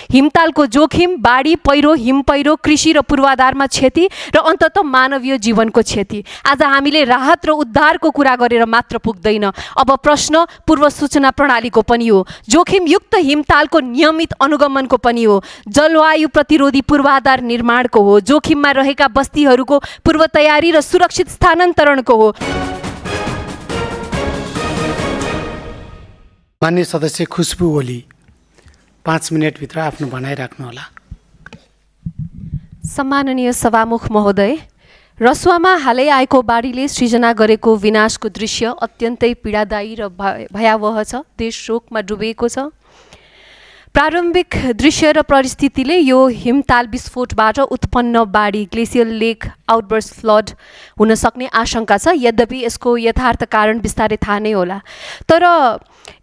हिमतालको जोखिम, बाढी, पहिरो, हिम पहिरो, कृषि र पूर्वाधारमा क्षति र अन्ततः मानवीय जीवनको क्षति। आज हामीले राहत र उद्धारको कुरा गरेर मात्र पुग्दैन। अब प्रश्न पूर्व सूचना प्रणालीको पनि हो, जोखिमयुक्त हिमतालको नियमित अनुगमनको पनि हो, जलवायु प्रतिरोधी पूर्वाधार निर्माणको हो, जोखिममा रहेका बस्तीहरूको पूर्व तयारी र सुरक्षित स्थानान्तरणको हो। माननीय सदस्य खुशबु ओली, 5 मिनटभित्र आफ्नो भनाइ राख्नुहोला। सम्माननीय सभामुख महोदय, रसुवामा हालै आएको बाढीले सृजना गरेको विनाशको दृश्य अत्यन्तै पीडादायी र भयावह छ। देश शोकमा डुबेको छ। प्रारम्भिक दृश्य र परिस्थितिले यो हिमताल विस्फोटबाट उत्पन्न बाढी, ग्लेसियल लेक आउटबर्स्ट फ्लड हुन सक्ने आशंका छ। यद्यपि यसको यथार्थ कारण बिस्तारै थाहा नै होला। तर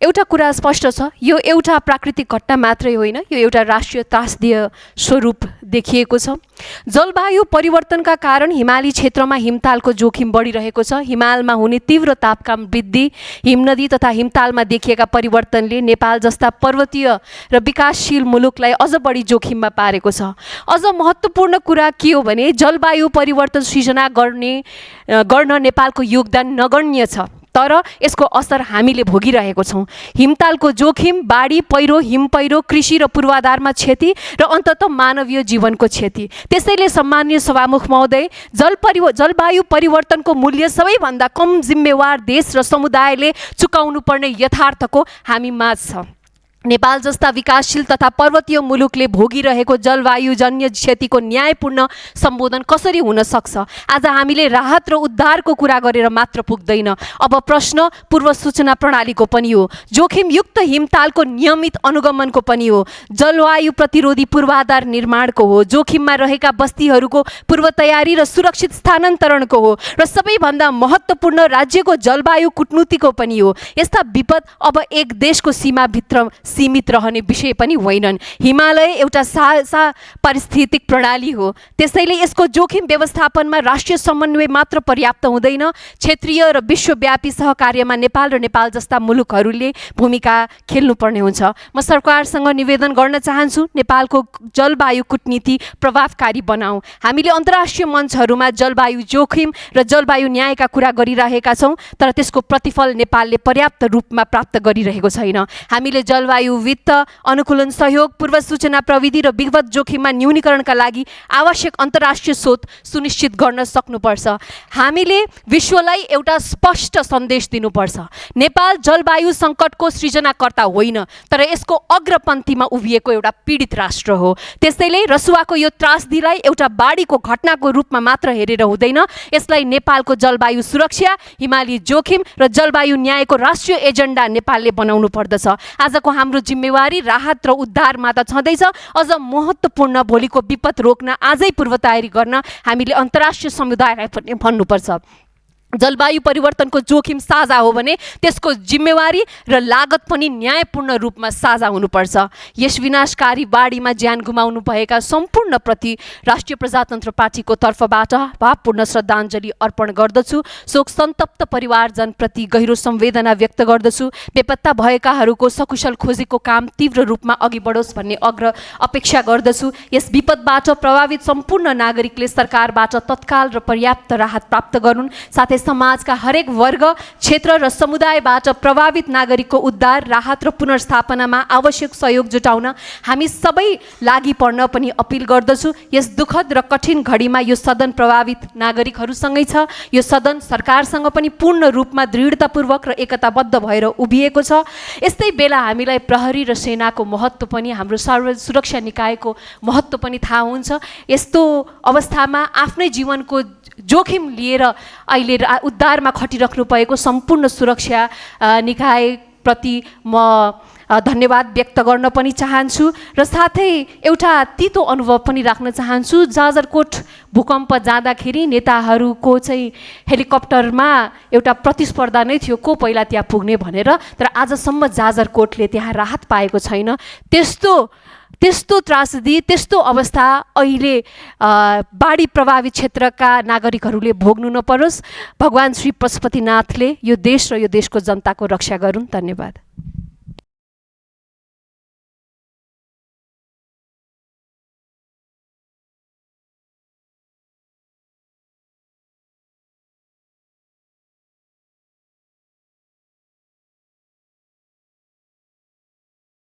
एउटा कुरा स्पष्ट छ, यो एउटा प्राकृतिक घटना मात्रै होइन, यो एउटा राष्ट्रिय त्रासदीय स्वरूप देखिएको छ। जलवायु परिवर्तनका कारण हिमाली क्षेत्रमा हिमतालको जोखिम बढिरहेको छ। हिमालमा हुने तीव्र तापक्रम वृद्धि, हिमनदी तथा हिमतालमा देखिएका परिवर्तनले नेपाल जस्ता पर्वतीय र विकासशील मुलुकलाई अझ बढी जोखिममा पारेको छ। अझ महत्त्वपूर्ण कुरा के हो भने जलवायु परिवर्तन सृजना गर्न नेपालको योगदान नगण्य छ, तर यसको असर हामीले भोगिरहेको छौँ। हिमतालको जोखिम, बाढी, पहिरो, हिम पहिरो, कृषि र पूर्वाधारमा क्षति र अन्ततः मानवीय जीवनको क्षति। त्यसैले सम्माननीय सभामुख महोदय, जलवायु परिवर्तनको मूल्य सबैभन्दा कम जिम्मेवार देश र समुदायले चुकाउनु पर्ने यथार्थको हामी माझ छ। नेपाल जस्ता विकासशील तथा पर्वतीय मुलुकले भोगिरहेको जलवायुजन्य क्षतिको न्यायपूर्ण सम्बोधन कसरी हुन सक्छ? आज हामीले राहत र उद्धारको कुरा गरेर मात्र पुग्दैन। अब प्रश्न पूर्व सूचना प्रणालीको पनि हो, जोखिमयुक्त हिमतालको नियमित अनुगमनको पनि हो, जलवायु प्रतिरोधी पूर्वाधार निर्माणको हो, जोखिममा रहेका बस्तीहरूको पूर्व तयारी र सुरक्षित स्थानान्तरणको हो, र सबैभन्दा महत्त्वपूर्ण राज्यको जलवायु कूटनीतिको पनि हो। यस्ता विपद अब एक देशको सीमाभित्र सीमित रहने विषय पनि होइनन्। हिमालय एउटा पारिस्थितिक प्रणाली हो, त्यसैले यसको जोखिम व्यवस्थापनमा राष्ट्रिय समन्वय मात्र पर्याप्त हुँदैन। क्षेत्रीय र विश्वव्यापी सहकार्यमा नेपाल र नेपाल जस्ता मुलुकहरूले भूमिका खेल्नुपर्ने हुन्छ। म सरकारसँग निवेदन गर्न चाहन्छु, नेपालको जलवायु कूटनीति प्रभावकारी बनाऊ। हामीले अन्तर्राष्ट्रिय मञ्चहरूमा जलवायु जोखिम र जलवायु न्यायका कुरा गरिरहेका छौँ, तर त्यसको प्रतिफल नेपालले पर्याप्त रूपमा प्राप्त गरिरहेको छैन। हामीले जलवायु वित्त, अनुकूलन सहयोग, पूर्व सूचना प्रविधि र विगत जोखिममा न्यूनीकरणका लागि आवश्यक अन्तर्राष्ट्रिय स्रोत सुनिश्चित गर्न सक्नुपर्छ। हामीले विश्वलाई एउटा स्पष्ट सन्देश दिनुपर्छ, नेपाल जलवायु सङ्कटको सृजनाकर्ता होइन, तर यसको अग्रपन्थीमा उभिएको एउटा पीडित राष्ट्र हो। त्यसैले रसुवाको यो त्रासदीलाई एउटा बाढीको घटनाको रूपमा मात्र हेरेर हुँदैन, यसलाई नेपालको जलवायु सुरक्षा, हिमाली जोखिम र जलवायु न्यायको राष्ट्रिय एजेन्डा नेपालले बनाउनु पर्दछ। आजको हाम्रो जिम्मेवारी राहत र उद्धारमा त छँदैछ, अझ महत्त्वपूर्ण भोलिको विपद रोक्न, आजै पूर्व तयारी गर्न हामीले अन्तर्राष्ट्रिय समुदायलाई पनि भन्नुपर्छ। जलवायु परिवर्तनको जोखिम साझा हो भने त्यसको जिम्मेवारी र लागत पनि न्यायपूर्ण रूपमा साझा हुनुपर्छ। यस विनाशकारी बाढीमा ज्यान गुमाउनु भएका सम्पूर्णप्रति राष्ट्रिय प्रजातन्त्र पार्टीको तर्फबाट भावपूर्ण श्रद्धाञ्जली अर्पण गर्दछु। शोक सन्तप्त परिवारजनप्रति गहिरो संवेदना व्यक्त गर्दछु। बेपत्ता भएकाहरूको सकुशल खोजीको काम तीव्र रूपमा अघि बढोस् भन्ने अपेक्षा गर्दछु। यस विपदबाट प्रभावित सम्पूर्ण नागरिकले सरकारबाट तत्काल र पर्याप्त राहत प्राप्त गरून्। साथै समाजका हरेक वर्ग, क्षेत्र र समुदायबाट प्रभावित नागरिकको उद्धार, राहत र पुनर्स्थापनामा आवश्यक सहयोग जुटाउन हामी सबै लागि पर्न पनि अपिल गर्दछु। यस दुःखद र कठिन घडीमा यो सदन प्रभावित नागरिकहरूसँगै छ। यो सदन सरकारसँग पनि पूर्ण रूपमा दृढतापूर्वक र एकताबद्ध भएर उभिएको छ। यस्तै बेला हामीलाई प्रहरी र सेनाको महत्त्व पनि, हाम्रो सार्वजनिक सुरक्षा निकायको महत्त्व पनि थाहा हुन्छ। यस्तो अवस्थामा आफ्नै जीवनको जोखिम लिएर अहिले उद्धारमा खटिराख्नु भएको सम्पूर्ण सुरक्षा निकायप्रति म धन्यवाद व्यक्त गर्न पनि चाहन्छु र साथै एउटा तितो अनुभव पनि राख्न चाहन्छु। जाजरकोट भूकम्प जाँदाखेरि नेताहरूको चाहिँ हेलिकप्टरमा एउटा प्रतिस्पर्धा नै थियो को पहिला त्यहाँ पुग्ने भनेर, तर आजसम्म जाजरकोटले त्यहाँ राहत पाएको छैन। त्यस्तो त्रासदी, त्यस्तो अवस्था अहिले बाढी प्रभावित क्षेत्रका नागरिकहरूले भोग्नु नपरोस्। भगवान श्री पशुपतिनाथले यो देश र यो देशको जनताको रक्षा गरून्। धन्यवाद।